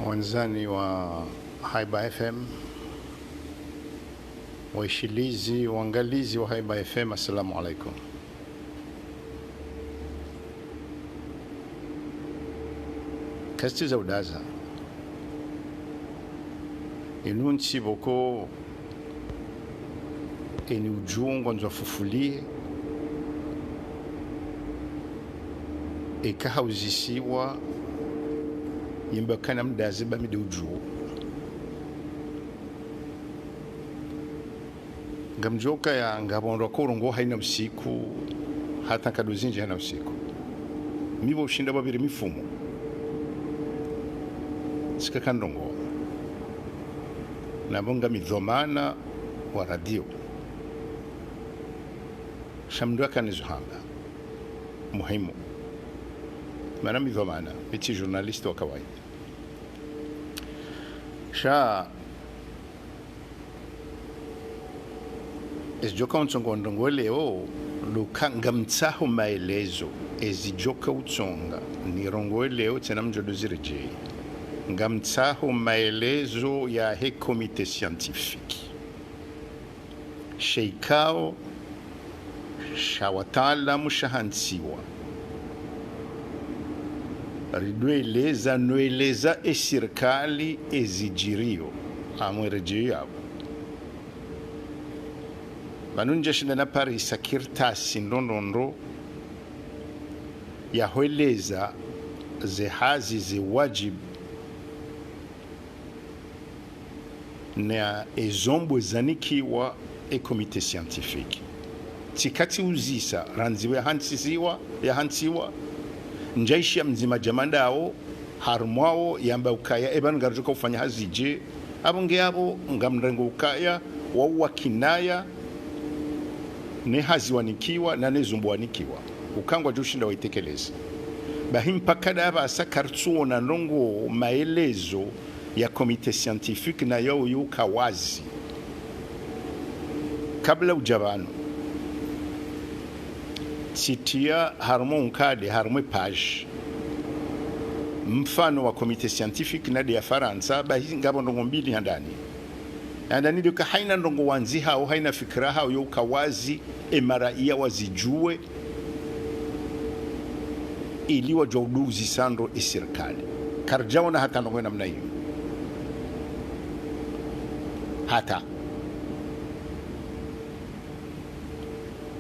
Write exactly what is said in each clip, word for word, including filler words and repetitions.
Wandzani wa Haiba F M, waishilizi, wangalizi wa Haiba F M, assalamu alaikum. Kazitsi za udaza. Inu ntsi pvoko eni udjuo ngwandzo afufulie, eka hauzisiwa, yemba kana mdaze ba mi nde udjuo. Ngamdjo kaya ngapvo wandru waka urongoa haina usiku, hata nkado zindji haina usiku. Mi pvo ushinda pvapviri mifumo. Tsika kandrongoa. Na pvo ngami dhwamana wa radio. Sha mndru akana zo hamba. Muhimu. Mana mi dhwamana, mi tsi journaliste wa kawaida. Sha, ezidjoka utsonga ndrongo leo, luka ngamtsaho maelezo, ezidjoka utsonga nirongoe leo, tsena mdjo ndo ziredjei. Ngamtsaho maelezo yahe comité scientifique. She ikao sha wataalamu shahantsiwa. Ridjoeleza, noeleza esirikali ezidjirio, amwe redjei yapvo. Pvanu ndjashinda naparisa kartasi ndrondrondro yahoeleza zehazi, zewadjibu, na ezombo zanikiwa e comité scientifique. Tsika tsiuzisa, randzi yahantsiwa, yahantsiwa, ndjaishiya mdzima djamandao, harumwawo yamba ukaya, epvanu ngaridjoka ufanya hazi dje, apvo nge apvo ngamrengo ukaya, wauwa kinaya, ne hazi wanikiwa, na ne zombo wanikiwa. Uka ngwadjo ushinda waitekeleze. Bahi mpaka ndapvasa karitsuona ndrongo maelezo ya comité scientifique na yao yuka wazi. Kabla udja pvanu, tsitia harumwa unkade, harumwa page, mfano wa comité scientifique na nde ya Farantsa, bahi ngapvo ndrongo mbili handani. Handani nde uka haina ndrongo wandzihao, haina fikira hao, yo uka wazi, emaraiya wazidjuwe, ili wadjuwa uduzisa ndro esirikali. Karidjaona hata ndrongo namna iyo. Hata.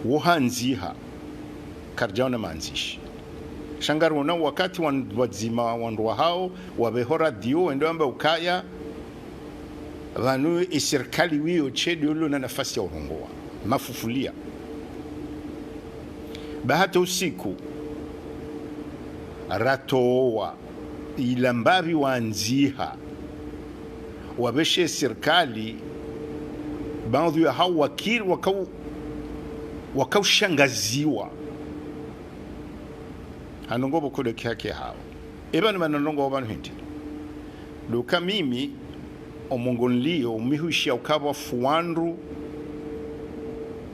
Wo handziha. Karidjaona mandzishi. Sha ngariona wakati wandru wadzima, wandru wahao, wapveho radio, wende wamba ukaya, pvanu esirikali wiyo tsi ndo ilo na nafasi ya urongoa. Mafufulia. Ba hata usiku, ratowa, ila mbapvi wandziha, wapveshe sirikali, baadhwi yahao wakiri, wakau-, wakaushangaziwa. Hanongo pvoko ndo kihaki hao. Epvanu mana ndrongo pvanu hindri. Ndo uka mimi, omongo nilio, umihuishiya ukapvwa fuwandru,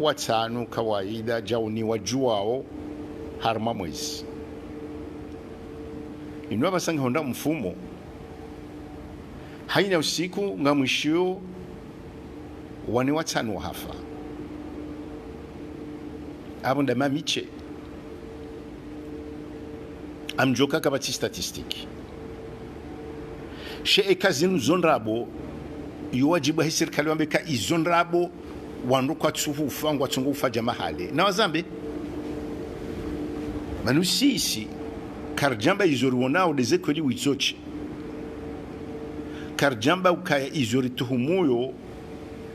watsanu kawaida, djauni wadjuwao, harumwa mwezi. Inu apvasa ngihundra mfumo, haina usiku ngamwishiyo wane watsanu wahafa. Apvo nda mamiche. Amdjoka kapvatsi statistique. She eka zinu zo ndrabo, yo wadjibu wahe sirikali wambe ka izo ndrabo, wandru kwatsuhufa, ngwatsongo ufa djamahale. Na wazambe, pvanu sisi, karidjamba izo riwonao ndeze kweli wizo tsi. Karidjamba ukaya izo rituhumuyo,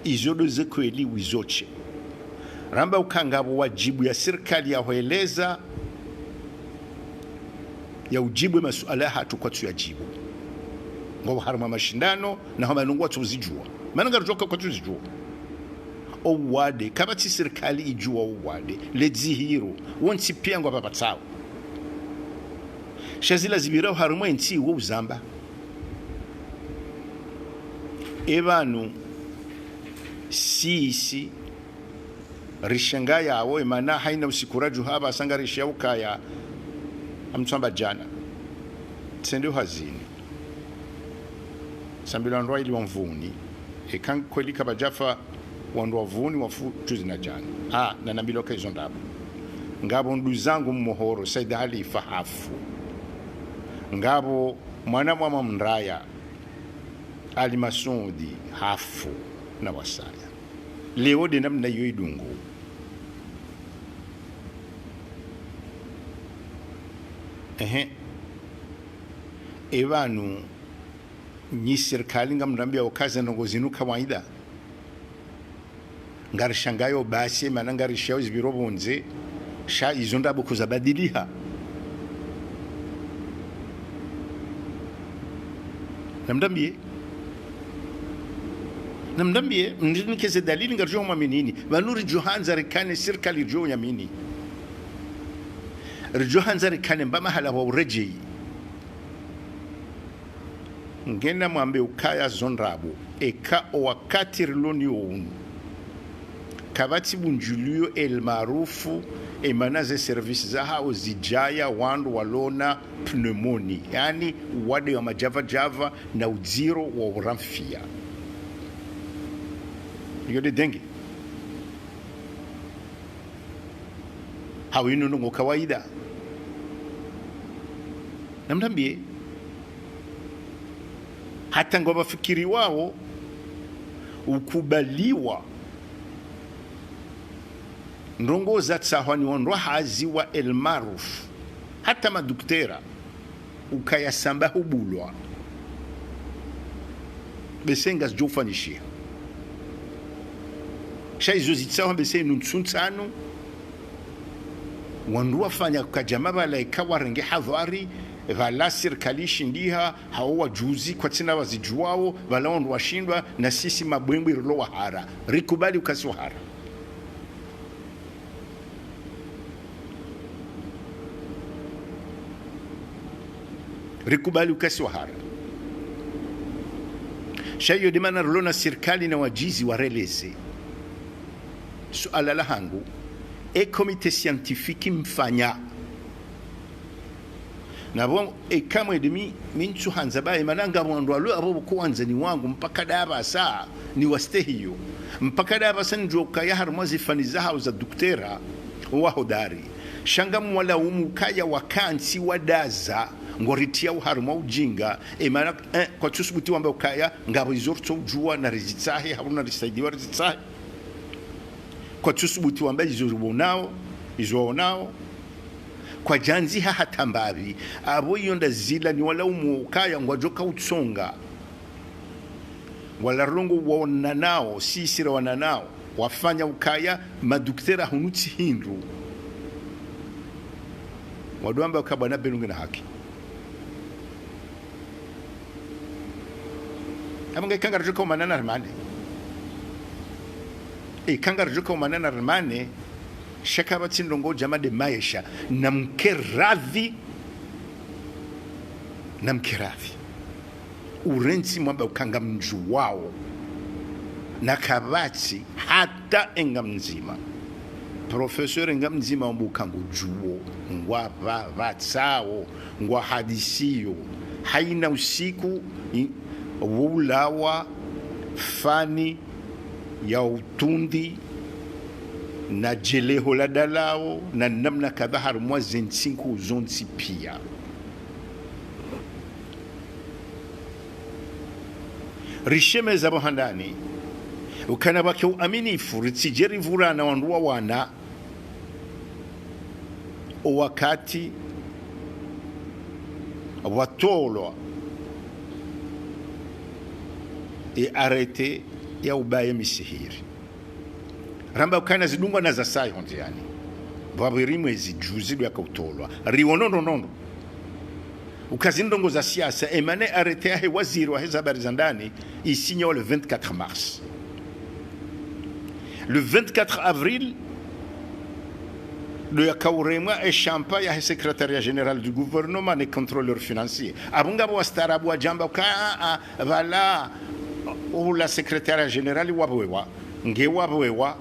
izo ndeze kweli wizo tsi. Ramba uka ngapvo wadjibu ya sirikali ya hoeleza, ya udjibu emasuala yahatru kwatsu yadjibu. Ngapvo harumwa mashindano, na hama ndrongo kwatsu zidjuwa. Mana ngaridjuwa ka kwatsu zidjuwa. Owade, kapvatsi sirikali idjuwa owade, ledzihiro, wontsi piya ngwapvapvatsao. Sha zila zipvirao harumwa entsi wo uzamba. Epvanu, sisi, rishangayawo, emana haina usiku radjuha apvasa ngarishiya ukaya, amtsamba djana. Tsende uhazini. Sambilwa wandru waili wa Mvuni. Eka kweli kapvadjafa wandru wa Mvuni wafu juzi na djana. Ah, nanambilwa ka izo ndrabo. Ngapvo nduzangu Mmohoro, Said Halifa hafu. Ngapvo mwana mwa Mndraya, Ali Masudi hafu na wasaya. Leo nde namna iyo idungu. Ehe. Epvanu nyi sirikali ngamnambiao ka ze ndrongoo zinu kawaida. Ngarishangayo basi, mana ngarishiyao zipviro pvondze, sha izo ndrabo kuzabadiliha. Namnambie. Namnambie, mndrinikeze dalili ngaridjo mwaminini. Pvanu ridjo handza rikane sirikali ridjo yamini. Ridjo handza rikane mba mahala wa uredjeyi. Ngena mwambe ukaya zo ndrabo, eka o wakati rilo nawo unu. Kapvatsi pvundjulio El Maarouf, emana ze service zahao zidjaya wandru walona pneumonie, yaani uwade wa madjavadjava na udziro wa uramfia. Iyo nde dengue. Hau inu ndrongoo kawaida. Namnambie. Hata ngwapvafikiriwao ukubaliwa ndrongoo zatsahwa ni wandru wa hazi wa El Maarouf. Hata maduktera ukaya samba hubulwa. Bese ngazidjo ufanyishiha. Sha izo zitsaho bese inu ntsuntsanu. Wandru wafanya kadjama pvala eka warenge hadhwari, pvala sirikali ishindiha, hao wajuzi, kwatsina wazidjuwao, pvala wandru washindwa, na sisi mabwembwe rilo wahara. Rikubali uka si wahara. Rikubali uka si wahara. Sha iyo nde mana rilo na sirikali na wajuzi wareleze. Suala lahangu, e comité scientifique mfanya. Na pvo, eka mwende mi, mi ntsuhandza baye, mana ngapvo wandru walo apvo pvoko wandzani wangu, mpaka ndapvasa, ni wastehiyo. Mpaka ndapvasa ndjo kaya harumwa zifani zahao za duktera, wa hodari. Sha ngamwalaumu kaya wakantsi wadaza, ngwaritria uharumwa ujinga, emana, eh, kwatsusubuti wamba ukaya, ngapvo izo ritsodjuwa na rizitsahe, hau na risaidiwa rizitsahe. Kwatsusubuti wamba izo rionao, izo waonao. Kwadjandziha hata mbapvi, apvo iyo ndazila ni walaumu ukaya ngwadjoka utsonga. Wala rongo waonanao, sisira wananao, wafanya ukaya maduktera hunu tsi hindru. Wandru wamba uka bwana Belungu na haki. Apvo nge eka ngaridjo ka umanana rimane. Eka ngaridjo ka umanana rimane, sha kapvatsi ndrongoo djama nde maesha. Namke radhi. Namke radhi. Urentsi mwamba uka ngamdjuwao. Na kapvatsi hata enga mdzima. Professeur enga mdzima wamba uka ngudjuwo, ngwapvapvatsao, ngwahadisiyo. Haina usiku, i-, wo ulawa, fani ya utundi, na djeleho la dalao, na namna kadha harumwa ze ntsi nkuu zontsi pia. Rishemeza pvo handani, ukana pvwake uaminifu, ritsidje rivurana wandru wawana, o wakati pvwatolwa e arrêté ya ubaye misihiri. Ramba ukana zidungwa na zasayi honde yani. Pvwapviri mwezi juzi ndo yakautolwa. Riwono ndrongoo ndrongoo. Uka zi ndrongoo za siasa, emana arrêté yahe waziri wahe za habari za ndani, isinywa le vingt-quatre mars. Le vingt-quatre avril, ndo yakauremwa e shampa yahe secrétariat général du gouvernement ne contrôleur financier. Apvo ngapvo wastaarabu wadjamba uka, ah, ah, pvala, ula secrétariat général wapvewa, nge wapvewa,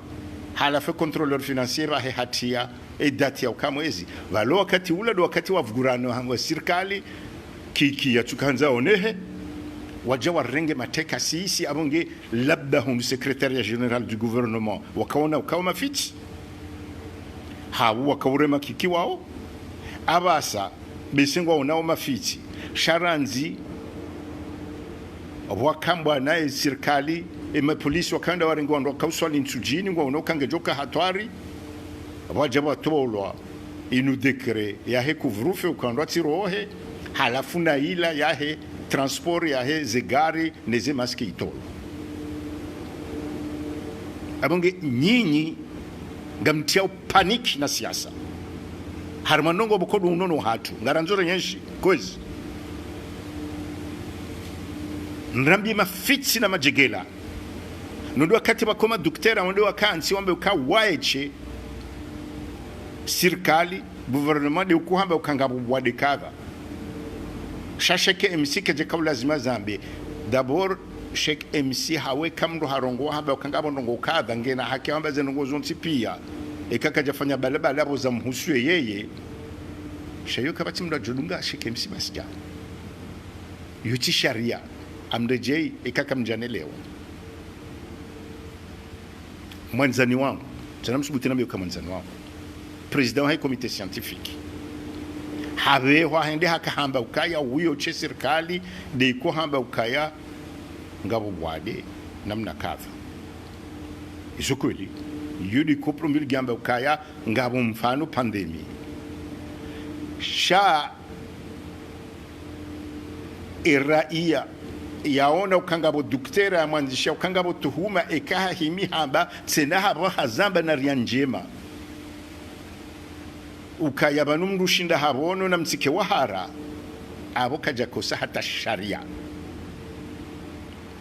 halafu contrôleur financier pvahe hatria, e date ya uka mwezi. Pvalo wakati ula ndo wakati wa mvugurano hangu sirikali, Kiki yatsukandza onehe, Wadja warenge mateka sisi, apvo nge labda hundru secrétariat général du gouvernement wakaona ukao mafitsi, hau wakaurema kiki wao. Apvasa bese ngwaonao mafitsi, sha randzi pvwakambwa naye sirikali, emapolisi wakaenda warenge wandru wakauswali ntsudjini, ngwaonao uka ngedjoka hatwari. Pvwadja pvwatolwa inu décret yahe couvre-feu uka wandru watsirohe, halafu na ila yahe transport yahe zegari neze masque itolwa. Apvo nge nyinyi ngamtriao panique na siasa. Harumwa ndrongoo pvoko ndo unono hatru ngarandzo renyeshi, kwezi. Nrambi mafitsi na madjegela. Nonde wakati pvwako maduktera wonde wakantsi wambe uka waeshe sirikali, gouvernement, nde ukuhamba uka ngapvo wade kadha. Sha Sheikh M C kedjeka ulazima zambe. D'abord, Sheikh M C hawe ka mndru harongoa hamba uka ngapvo ndrongoo kadha, ngena haki hamba ze ndrongoo zontsi pia. Eka kadjafanya balabala apvo zamhusu yeye. Sha iyo kapvatsi mndru adjodunga Sheikh M C basi dja. Iyo tsi sharia. Amredjei, eka kamdjanelewa. Mwandzani wangu, tsena msubuti nambe uka mwandzani wangu, président wahe comité scientifique, hapvehwa hende hakahamba ukaya uyo she sirikali, nde iko hamba ukaya ngapvo wade namna kadha. Izo kweli, iyo nde iko promis ligamba ukaya ngapvo mfano pandémie. Sha eraiya yaona uka ngapvo duktera yamwandzisha uka ngapvo tuhuma, eka hahimi hamba, tsena hapvo hazamba na ria ndjema. Ukaya pvanu mndru ushinda hapvono na mtsike wahara, apvo kadjakosa hata sharia.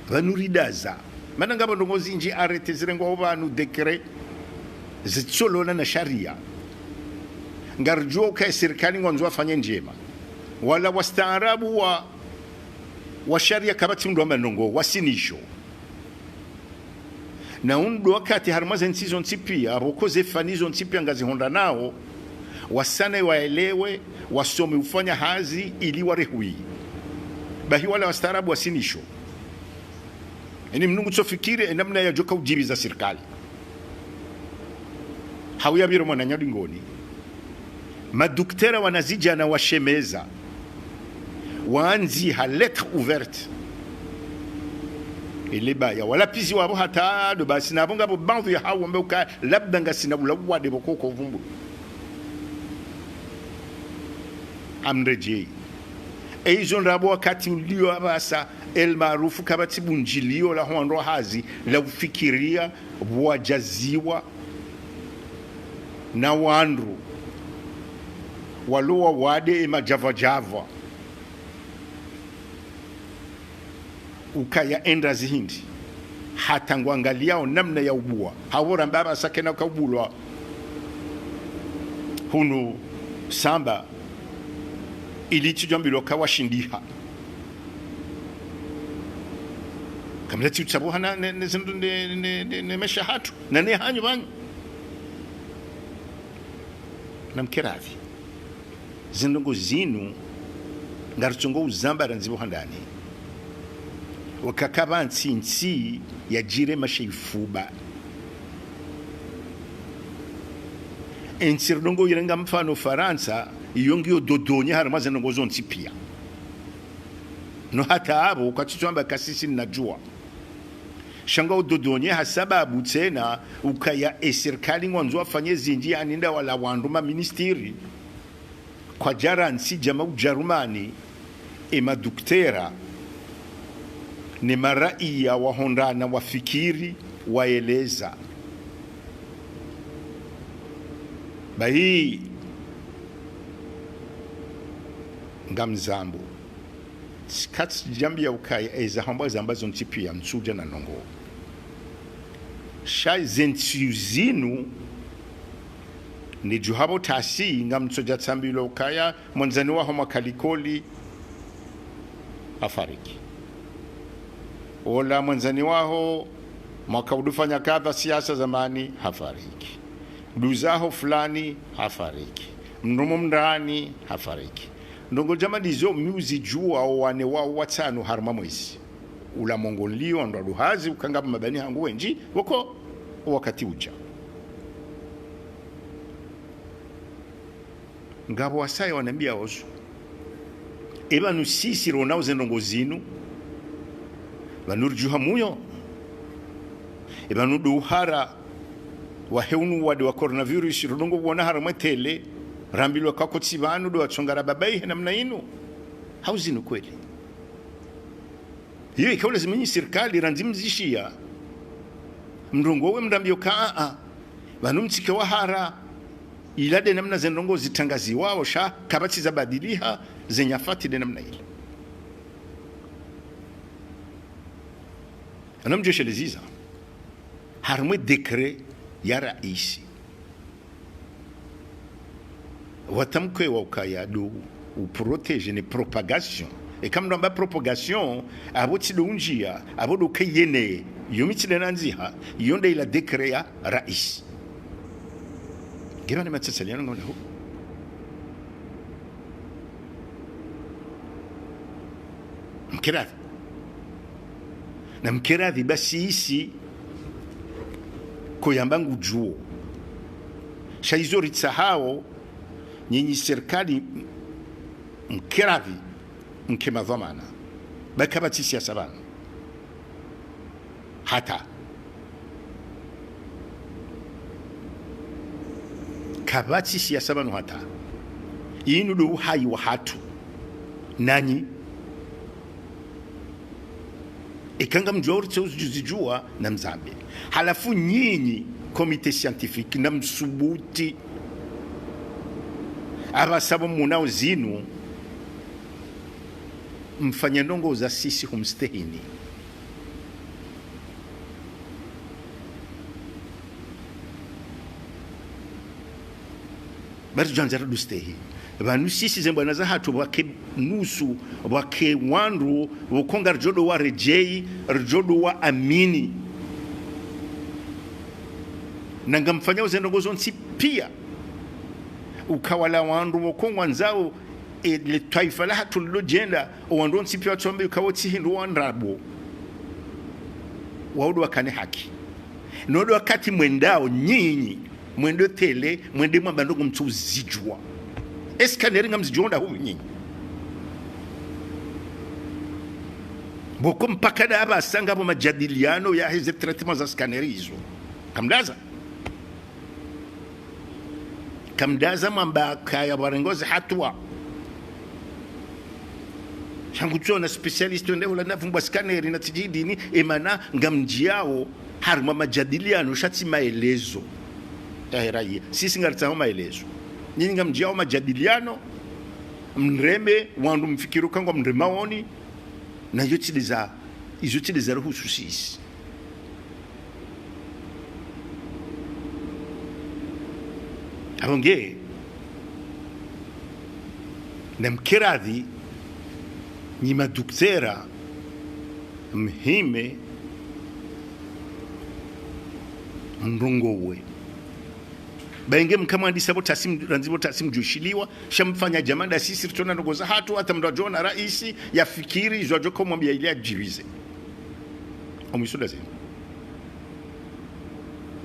Pvanu ridaza. Mana ngapvo ndrongoo zindji arrêté zirengwao pvanu, décret, zitsolona na sharia. Ngaridjuo uka sirikali ngwandzo wafanye ndjema. Wala wastaarabu wa, wa sharia kapvatsi mndru wamba ndrongoo, wasinisho. Na unu ndo wakati harumwa ze ntsi zontsi pia, apvo ko ze fani zontsi pia ngazihondranao, wasane waelewe, wasome ufanya hazi ili warehui. Bahi wala wastaarabu wasinisho. Eni mndru ngutsofikiri enamna yadjoka udjibiza sirikali. Hau yapviro mwananya dingoni. Maduktera wanazidjana washemeza. Wandziha lettre ouverte. Ele baya walapvizi wapvo hata ndo basi, na apvo ngapvo baadhwi yahao wambe uka labda ngasina ula uwade pvoko uko uvumbulwa. Amredjei. Eizo ndrabo wakati ulio apvasa, El Maarufu kapvatsi bundjilio la hwandru hazi, la ufikiria, pvwadjaziwa na wandru walo wawade emadjavadjava. Ukaya endra zihindri. Hata ngwangaliao namna ya ubua. Hapvo ramba apvasa kena uka ubulwa hunu samba ili tsidjwambilwa uka washindiha. Kamila tsi utsabuha na, ne, ne, zindru ne, ne, ne, ne mesha hatru. Na ne hanyu pvanu. Namkeradhi. Zindrongoo zinu, ngaritsongo uzamba randzi pvo handani. Wakaka pvantsi ntsi yadjire mashe ifuba. Entsi ridongo irenga mfano Farantsa, iyo ngiyo dodonye harumwa zindrongoo zontsi pia. No hata apvo, kwatsitswamba kasisi ninadjua. Sha ngao dodonye ha sababu tsena ukaya esirikali ngwandzo wafanye zindji, yaani nda wala wandru maministiri. Kwadjara ntsi djama Ujarumani, emaduktera, ne maraiya wahondrana wafikiri, waeleza. Bahi, ngamzambo. Tsikatsi djambiya ukaya eza hambwa zamba zontsi pia mtsudja na ndrongoo. Sha zentsi zinu, nidjuhapvo tasi, ngamtsodja tsambilwa ukaya, mwandzani waho mwaka likoli, hafariki. Ola mwandzani waho mwaka udufanya kadha siasa zamani, hafariki. Nduzaho fulani, hafariki. Mndru mndrani, hafariki. Ndrongoo djama ndizo mi uzidjua owane wao watsanu harumwa mwezi. ula mongo nilio, ndo ndo hazi, uka ngapvo mabani hangu wendji, woko, wakati udja. Ngapvo wasaya wanambia ozu. Eba nu sisi ronao ze ndrongo zinu. Pvanu ridjuha muyo. Eba nu ndo uhara wahe unu wade wa coronavirus, rudungo wona harumwa télé, rambilwa kako tsi pvanu ndo watsonga ra babayi he namna inu. Hau zinu kweli. Iyo ika ulazimu nyi sirikali randzi mzishiya. Mrongowe mrambiyo ka a a. Pvanu mtsike wahara. Ila nde namna ze ndrongo zitrangaziwao sha kapvatsi zabadiliha ze nyafati nde namna ile. Ana mdjoshelezeza. Harumwa décret ya raisi. Watamkwe wa ukaya ndo uprotéger ne propagation. Eka mndru amba propagation, apvo tsi ndo undjia, apvo ndo kayene, yo mi tsi nde nandziha, yo nde ila décret ya raisi. Ngena ne matsatsa liano ngona ho. Mkeradhi. Na mkeradhi basi isi koyamba ngudjuo. Sha izo ritsahao, nyinyi sirikali, mkeradhi, mke madhwamana. Ba kapvatsi siasa pvanu. Hata. Kapvatsi siasa pvanu hata. Inu ndo uhayi wahatru. Nanyi. Eka ngamdjuao ritso uzidjuwa na mzambe. Halafu nyinyi, comité scientifique, na msubuti. Apvasa pvo munao zinu, mfanye ndrongo za sisi humstehini. Bari djwandza rudustehi. Pvanu sisi ze mbwana zahatru pvwake nusu, pvwake wandru, pvoko ngaridjo ndo waredjeyi, ridjo ndo waamini. Na ngamfanyao ze ndrongo zontsi piya. Uka wala wandru pvoko ngwandzao, e, le twaifa lahatru lilo djenda, o wandru wontsi piya watsombe ukao tsi hindru wandrabo. Wao ndo wakane haki. No ndo wakati mwendao nyinyi, mwende télé, mwende mwamba ndrongo mtsu uzidjuwa. E scanner ngamzidjuwa nda hunu nyinyi. Pvoko mpaka nda apvasa ngapvo majadiliano yahe ze traitement za scanner izo. Kamdaza. Kamdaza mwamba kaya warengoze hatuwa. Sha ngutsona spécialiste wende hula na pvumbwa scanner na tsi djindrini, emana ngamdjiao harumwa majadiliano sha tsi maelezo. Yahe raia. Sisi ngaritsaho maelezo. Nyinyi ngamdjiao majadiliano, mreme, wandru mfikiri uka ngwamremaoni, na yo tsi ndo za, izo tsi ndo zaruhusu sisi. Apvo nge, na mkeradhi, nyi maduktera, mhime, mrongowe. Ba inge mkamwandisa pvo tasi m-, randzi pvo tasi mdjushiliwa, sha mfanya djamanda sisi ritsona ndrongo zahatru, hata mndru adjona raisi, yafikiri, izo adjo komwambia ili adjivize. Omwiso nda zinu.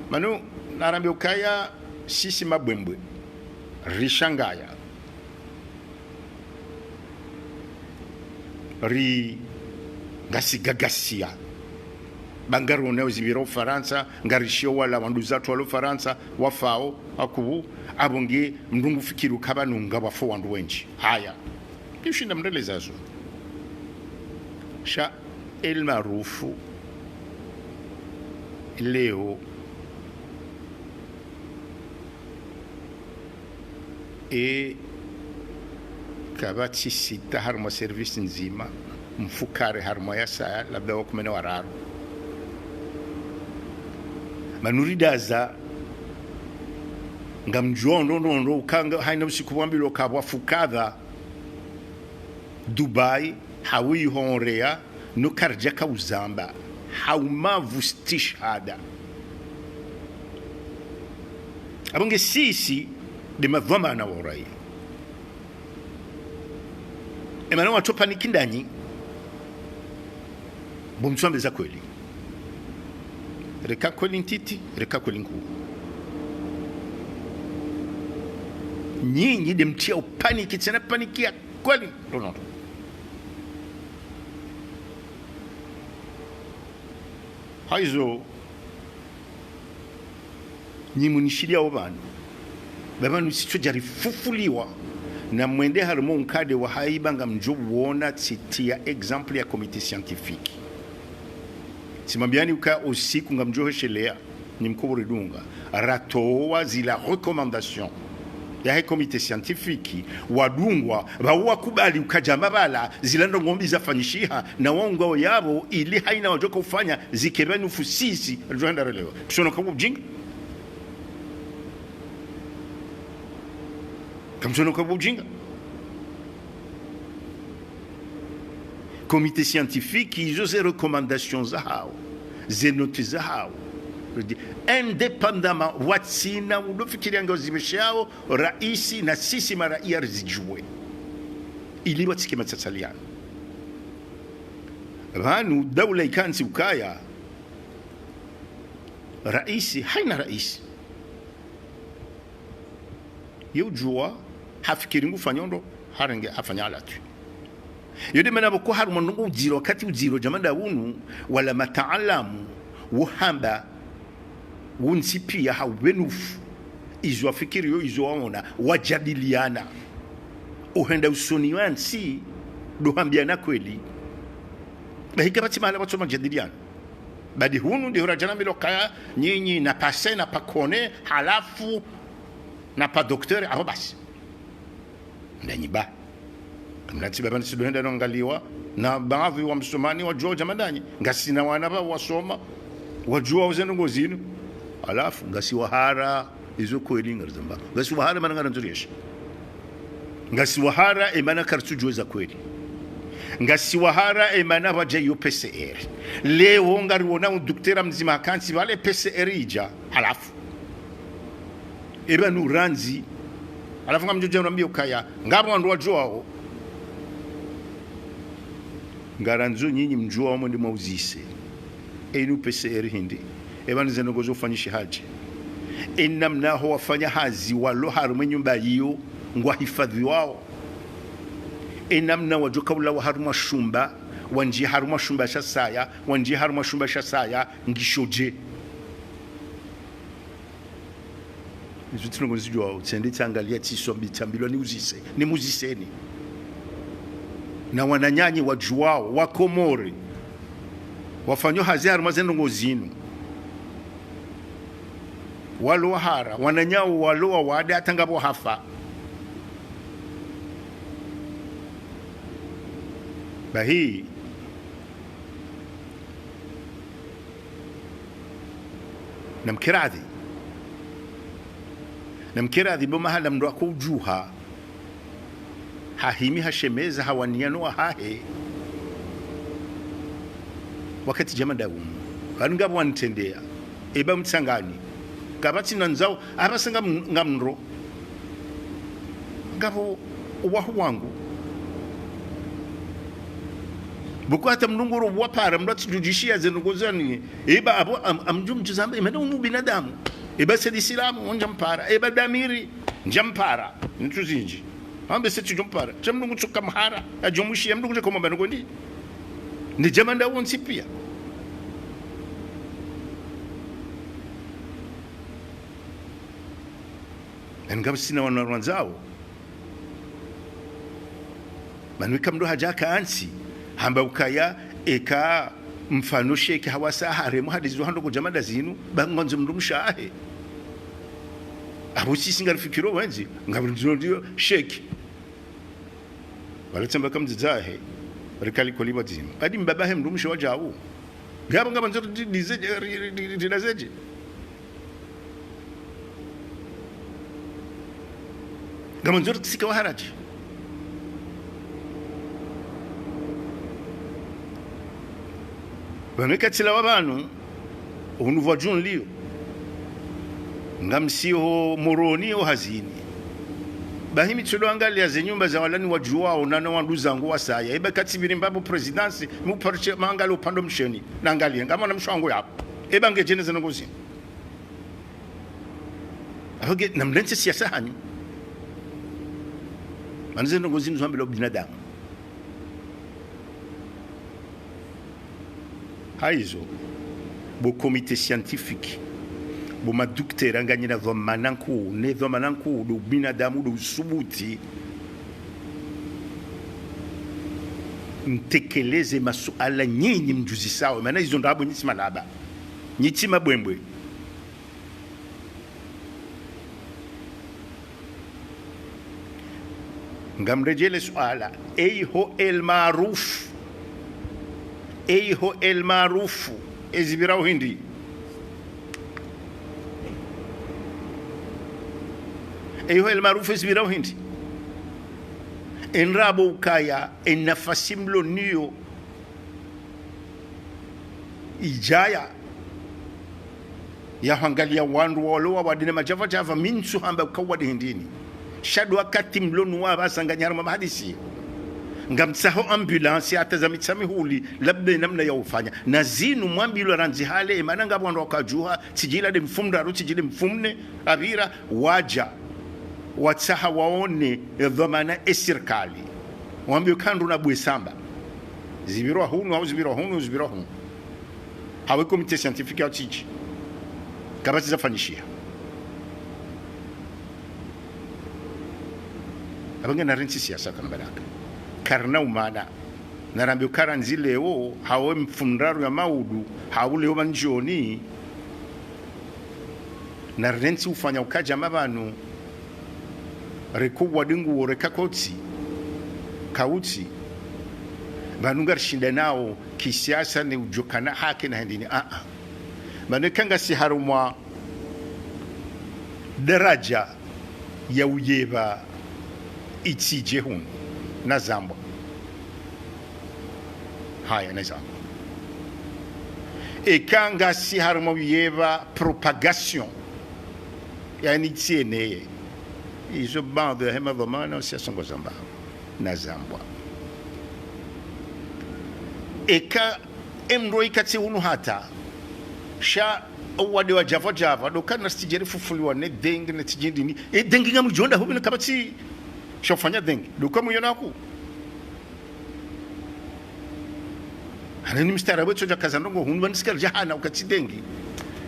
Pvanu, narambe ukaya, sisi mabwembwe. Rishangaya. Ri, ngasi gagasiya. Ba ngarionao zipvira Ufarantsa, ngarishio wala wanduzatru walo Farantsa, wafao, hakuu, apvo nge mndru ngufikiri uka pvanu ngapvwafo wandru wendji. Haya. Kishinda mrelezazo. Sha El Maarouf leo e kapvatsi sita harumwa service ndzima, mfukare harumwa yasaya, labda wa kume na wararu. Pvanu ridaza, ngamdjuao ndo ndo ndo, uka nga, haina usiku pvwambilwa kapvwa fukadha, Dubai, hawihonreya, no karidjaka uzamba. Hau mavu stishhada. Apvo nge sisi, nde madhwamana wa uraia. Emana watso paniki ndanyi. Bo mtsuambe za kweli. Reka kweli ntiti, reka kweli nkuu. Nyinyi nde mtria upaniki, tsena paniki ya kweli. Ronaldo. Haizo, nyi munishiliao pvanu. Pvapvanu sitso djari fufuliwa. Na mwende harumwa unkade wa haiba ngamdjo wona tsitria exemple ya comité scientifique. Tsimwambiani uka usiku ngamdjo hweshelea, nyi mkobore dunga. Ratowa zila recommandation yahe comité scientifique, wadungwa, pvao wakubali uka djama pvala, zila ndrongoo mbi zafanyishiha, na waungao yapvo, ili haina wadjoka ufanya, zike pvanu fusisi, ridjo henda relewa. Msono ka ujinga? Kamtsono ka ujinga? Comité scientifique, izo ze recommandations zahao, ze notes zahao. Indépendamment, watsina udofikiria ngazipveshao, raisi na sisi maraiya rizidjuwe. Ili watsike matsatsaliano. Pvanu, daula ikantsi ukaya, raisi, haina raisi. Ye udjua, hafikiri ngufanyo ndro, harenge hafanya alatwi. Yo nde mana pvoko harumwa ndrongoo udziro, wakati udziro, djamani unu, wala mataalamu, wo hamba, wo ntsi pia hau pvenufu, izo wafikiriyo, izo waona, wadjadiliana. Uhenda usoni wa ntsi, ndo hambiana kweli. Bahi kapvatsi mahala pvatso madjadiliano. Badi hunu nde hura djana milo kaya, nyinyi na pase, na pakone, halafu, na pa docteur, apvo basi. Ndanyi ba. Kamnatsi pvapvanu tsido henda nongaliwa, na baadhwi wa msomani wadjua djamani nyi. Ngasina wana pvao wasoma, wadjua uze ndrongoo zinu. Halafu, ngasi wahara, izo kweli ngarizamba. Ngasi wahara mana ngarandzo rieshe. Ngasi wahara, emana karitsudjua za kweli. Ngasi wahara, emana pvadja iyo P C R. Leo ngariwona udoktera mdzima hakantsi pvale P C R idja. Halafu. Epvanu randzi. Halafu ngamdjo dja unambia ukaya, ngapvo wandru wadjuao. Ngarandzo nyinyi mdjuao mwende mwauzise. Enu P C R hindri. Epvanu ze ndrongoo zo ufanyishiha dje. Enamna ho wafanya hazi walo harumwa enyumba iyo ngwahifadhwiwao. Enamna wadjoka ulawa harumwa shumba, wandjie harumwa shumba sha saya, wandjie harumwa shumba sha saya, ngisho dje. Izo tsi ndrongoo nizidjuao, tsende tsangalia tsisombi tsambilwa niuzise, nimuziseni. Na wananyanyi wadjuao, wa Komori. Wafanyo hazi harumwa ze ndrongoo zinu. Walo wahara, wananyawo walo wawade hata ngapvo hafa. Bahi, namkeradhi. Namkeradhi bo mahala mndru ako udjuha. Hahimi hashemeza hawaniya no wahahe. Wakati djamani unu. Pvanu ngapvo wanitrendeya. Eba mtsangani. Kapvatsi nandzao, apvasa ngam-, ngamndro. Ngapvo uwahu wangu. Buku hata mndru ngoro wapara, mndru atsidjudjishiya ze ndrongoo zani. Eba apvo am-, amdjumdjuzamba, emana unu binadamu. Eba sedi silamu, ndjampara. Eba damiri, ndjampara. Ntsu zindji. Ambe sedi ndjompara. Sha mndru ngutsoka mhara, adjomushiya mndru ngutsoka mwamba ndrongoo ndi. Ni djamani wontsi piya. Ngapvo sina wana wandzao. Manu eka mndru hadja haka hantsi, hamba ukaya eka mfano sheke hawasa haremwa hadi zizo hando kudjamada zinu, ba ngwandzo mndru mshe wahe. Apvo sisi ngarifikiro wendji, ngapvo ndiyo sheke. Wala tsamba kamdzidzahe, rikali koliba dzima. Adi mbabahe mndru mshe wadjau. Ngapvo ngapvo ndziro di-, di-, di-, di-, di-, di-, di-, Ngamwandzo ritsike wahara dje. Pvanu eka tsilawa pvanu, hunu pvwa djuu nilio. Ngamshiyo Moroni ho hazini. Bahi mi tsulo angalia ze nyumba za walani wadjuwao na na wanduzangu wasaya. Eba katsi biri mbapvo présidence, mi upartse mangalie upvande msheni. Nangalie, ngamwona mshe wangu yapvo. Eba ngedjene ze ndrongo zinu. Apvo nge, namlentse siasa hanyu. Mana ze ndrongo zinu zo wambilwa ubinadamu. Hayizo, bo comité scientifique, bo madoktera nganyina dhwamana nkuu, ne dhwamana nkuu ndo ubinadamu, ndo usubuti mtekeleze masuala nyinyi mdjuzisao, mana izo ndrabo nyi tsi malaba, nyi tsi mabwembwe. Ngamredjele suala, eyi ho El Maarouf. Eyi ho El Maarouf, ezipvirao hindri? Eyi ho El Maarouf, ezipvirao hindri? Endrabo ukaya, enafasi mlo nayo idjaya ya hwangalia wandru walo wawade ne madjavadjava, mi ntsu hamba uka uwade hindrini. Sha ndo wakati mlo nuwo apvasa nganyi harumwa mahadisi. Ngamtsaho ambulance hata za Mitsamihuli, labda namna ya ufanya. Na zinu mwambilwa randzi hale, emana ngapvo wandru wakadjuha, tsidjila nde mfumoraru, tsidjila nde mfumone, apvira, wadja. Watsaha waone, dhwamana esirikali. Wambiwe ka ndru na bwe samba. Zipvirwa hunu, hau zipvirwa hunu, zipvirwa hunu. Hawe comité scientifique ya utsidji. Kapvatsi zafanyishiha. Apvo nge narentsi siasa kana baraka. Karina umana. Narambe uka randzi leo, hawe mfumoraru ya maudu, hau leo mandjioni. Narentsi ufanya ukadja mapvanu. Reka uwade nguwo reka kotsi, kautsi, pvanu ngarishindanao kisiasa ne udjokana haki na hindrini, a-a. Mana eka ngasi harumwa daraja ya uyepva itsidje hunu, nazambwa. Haya, nazambwa. Eka ngasi harumwa uyepva propagation, yaani tsieneye. Izo baadhwi ya hema dhwamana, usiasongo zamba. Nazambwa. Eka emdru ikatsi hunu hata, sha uwade wa djavadjava, ndo kana sitidjeri fufuliwa ne dengue, ne tsidjindrini. E dengue ngamdjo onda hupvi na kapvatsi sha ufanya dengue. Ndo kamuyona ku. Hana ni mstaarabu etsodja kaza ndrongo hunu, pvanu sikaridja hana ukatsi dengue.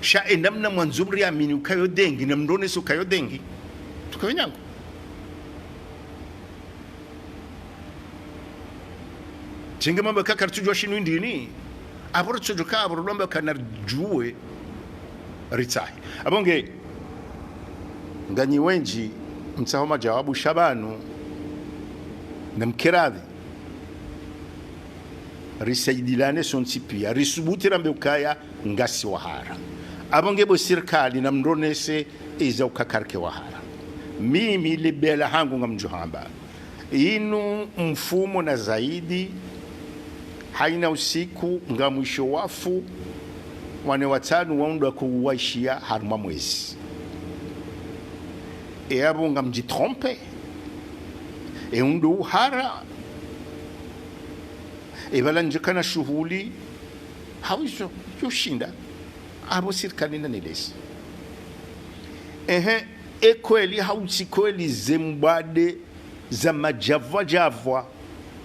Sha enamna mwandzo mriamini uka yo dengue, namronese uka yo dengue. Tuka wenyangu. Tsenge mambo kaka ritsudjuwa shinu hindrini. Apvo ritsudjuwa ka apvo rulomba kana ridjuwe ritsahe. Apvo nge, nganyi wendji mtsaho majawabu sha pvanu, namkeradhi. Risaidilane sontsi pia, risubuti rambe ukaya ngasi wahara. Apvo nge bo sirikali namronese eza uka karike wahara. Mimi lebela hangu ngamdjo hamba. Inu mfumo na zaidi, hayina usiku ngamwisho wafu, wane watsanu waundwa kuwaishiya harumwa mwezi. E apvo ngamdjitrompe, e undo uhara, e pvala ndjekana shuhuli, hawizo, yoshinda, apvo sirikali nanelesi. Ehe, e kweli hau tsi kweli ze mbwade za madjavwadjavwa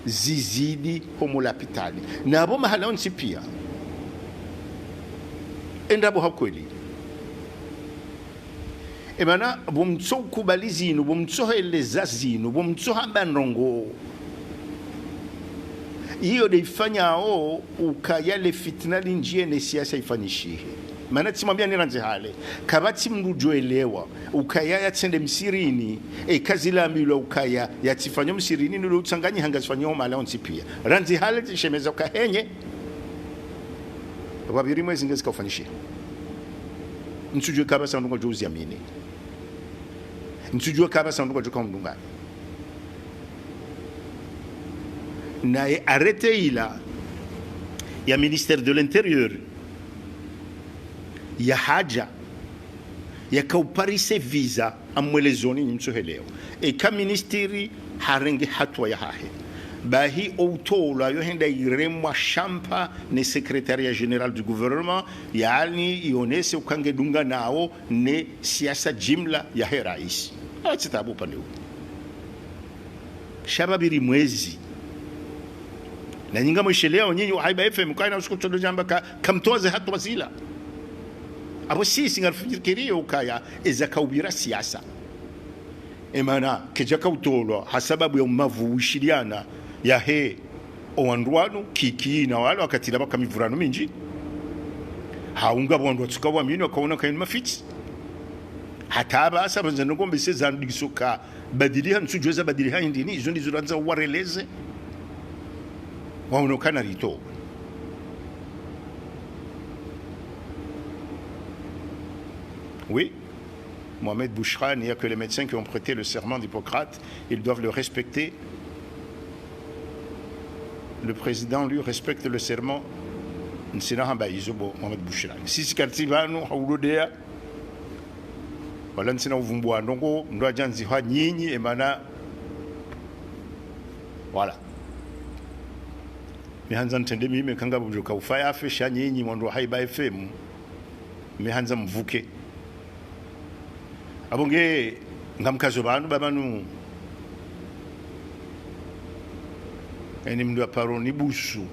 zizidi homo lapitali. Na apvo mahala ontsi pia. Endrabo ha kweli. Emana, pvo mtso ukubali zinu, pvo mtso heleza zinu, pvo mtso hamba ndrongo. Iyo nde ifanyao ukaya le fitina lindjiye ne siasa ifanyishihe. Mana tsimwambia ni randzi hale. Kapvatsi mndru udjo elewa ukaya yatsende msirini, eka zilambilwa ukaya yatsifanye msirini, nilo utsanganyiha ngazifanyao mahala ontsi pia. Randzi hale tsishemeza uka henye. Pvapviri mwezi ngezika ufanyishiha. Ntsudjuwa kapvatsi mndru ngudjo uziamini. Ntsudjuwa kapvatsi mndru ngudjo ka mndru ngani. Naye arrêté ila ya Ministère de l'Intérieur ya hadja, Yaka uparise visa, amwelezoni nyi mtsohelewa. Eka ministri harenge hatua yahahe, bahi outolwa yo henda iremwa shampa ne Secrétariat Général du Gouvernement, yaani ionese uka ngedungana nao ne siasa jimla yahe raisi. Atsitabu upande unu. Sha pvapviri mwezi. Na nyi ngamwishelewa nyinyi wa Haiba F M, kaina usiku tsodo jamba ka, kamtoze hatua zila. Apvo sisi ngarifikiriyo ukaya eza kaupvira siasa. Emana, kedja kautolwa, ha sababu ya umavu ushiliana yahe owandru wanu, Kiki na wala wakati la pvaka mivurano mindji. Haunga pvo wandru watsuka wamini, wakaona kaini mafitsi. Hata apvasa pvandza ndrongoo mbese zandru dikisoka badiliha, ntsudjuwa za badiliha hindri ni, izo ndizo randza wareleze. Waono kana rito. Oui. Mohamed Bouchra, il n'y a que les médecins qui ont prêté le serment d'Hippocrate, ils doivent le respecter. Le président, lui, respecte le serment. Ntsina hamba izo bo Mohamed Bouchra. Sisi karitsi pvanu, ha udodeya. Wala ntsina uvumbuwa ndrongoo, ndo adjandzi ha nyinyi, emana. Voilà. Mi handza ntrende mimi, kanga budjo kaufaya afe, sha nyinyi, mwandru wa Haiba F M. Mi handza mvuke. Apvo nge, ngamkazo pvanu, pvapvanu. Eni mndru aparo ni busu.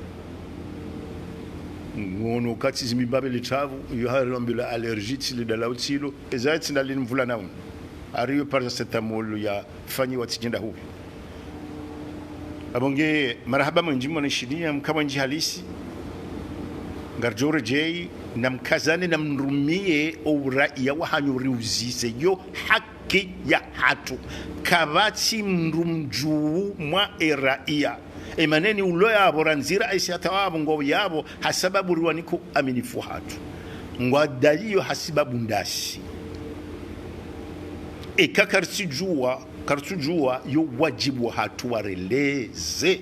Ngono katsi zimbi mbapve le travu, yo hari lwambilwa allergie, tsi le dala utsilo. Eza tsi ndali mvula naunu. Hari yo paracétamol yafanyiwa tsi djenda hubi. Apvo nge marahaba mwendji mwanishiliya, mka mwendji halisi. Ngaridjo redjeyi, na mkazane na mrumie o uraiya wahanyu riuzise. Yo haki yahatru. Kapvatsi mndru mdjuu mwa eraiya. Emana eni ulo yapvo, randzira aisi hata wapvo ngo yapvo, ha sababu riwaniko aminifu hatru. Ngwadaliyo ha sababu ndasi. Eka karitsidjuwa, karitsudjuwa, yo wadjibu hatru wareleze.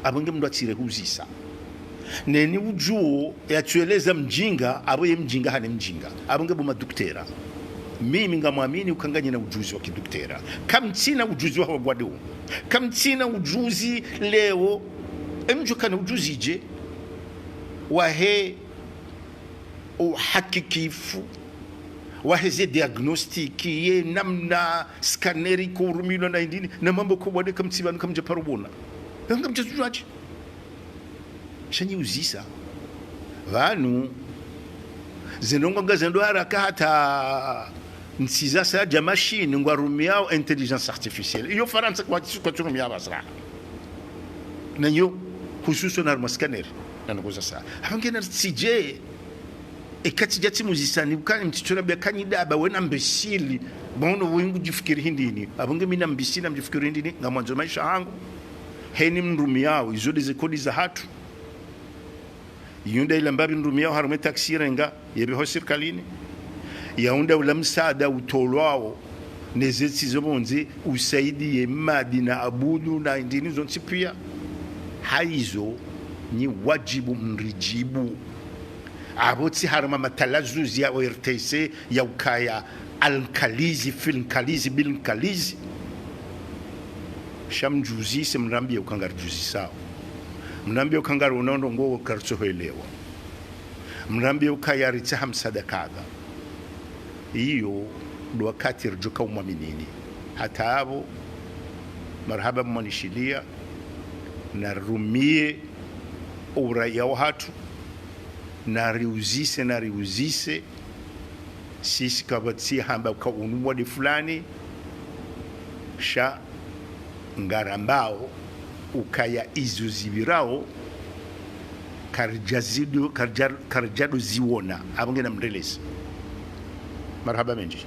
Apvo nge mndru atsirehuzisa. Neni udjuwo yatsueleza mdjinga, apvo ye mdjinga hane mdjinga. Apvo nge bo maduktera. Mimi ngamwamini uka nganyina udjuzi wa kiduktera. Kamtsina udjuzi wa wagwade wo. Kamtsina udjuzi leo. Emdjo kana udjuzi dje. Wahe uhakikifu. Wahe ze diagnostic. Ye namna scanner iko urumilwa na indini. Na mambo ko wade kamtsi pvanu kamdja paro bona. Ngamdja tsudjuwa dje. Sha nyi uzisa. Pvanu, zendrongoo ngazendo haraka hata ntsi za sa dja machine ngwarumiao intelligence artificielle. Iyo Farantsa kwatsu-, kwatsurumia apvasa. Na iyo, hususwan harumwa scanner. Na ndrongoo za sa. Apvo nge naritsidje. Eka tsidja tsimuzisani, ukani mtsitsona bia kanyi daba, wena mbesili. Bono wengu djifikiri hindrini. Apvo nge mi na mbesili na mdjifikiri hindrini, ngamwandzo maesha hangu. Heni mrumiao, izo ndeze kodi zahatru. Iyo nda ila mbapvi mrumiao harumwa taxi renga, yepve ho sirikalini. Yaunda ula msaada utolwao, neze ntsi zo pvondze, usaidiye Madi na Abudu na indrini zontsi pia. Haizo, nyi wadjibu mridjibu. Apvo tsi harumwa matalazuzi ya O R T C ya ukaya Al Nkalizi, fil Nkalizi, bil Nkalizi. Sha mdjuzise, mrambiye uka ngaridjuzisao. Mrambiye uka ngari unondo ngo karitsohelewa. Mrambiye ukaya ritsaha msaada kadha. Iyo ndo wakati ridjoka umwaminini. Hata apvo, marahaba mwanishiliya, na rumie uraiya wahatru, na riuzise, na riuzise, sisi kapvatsi hamba uka unu wade fulani, sha ngarambao ukaya izo zipvirao, karidja zido, karidja, karidjado ziwona, apvo nge na mrelezi. Marahaba mendji.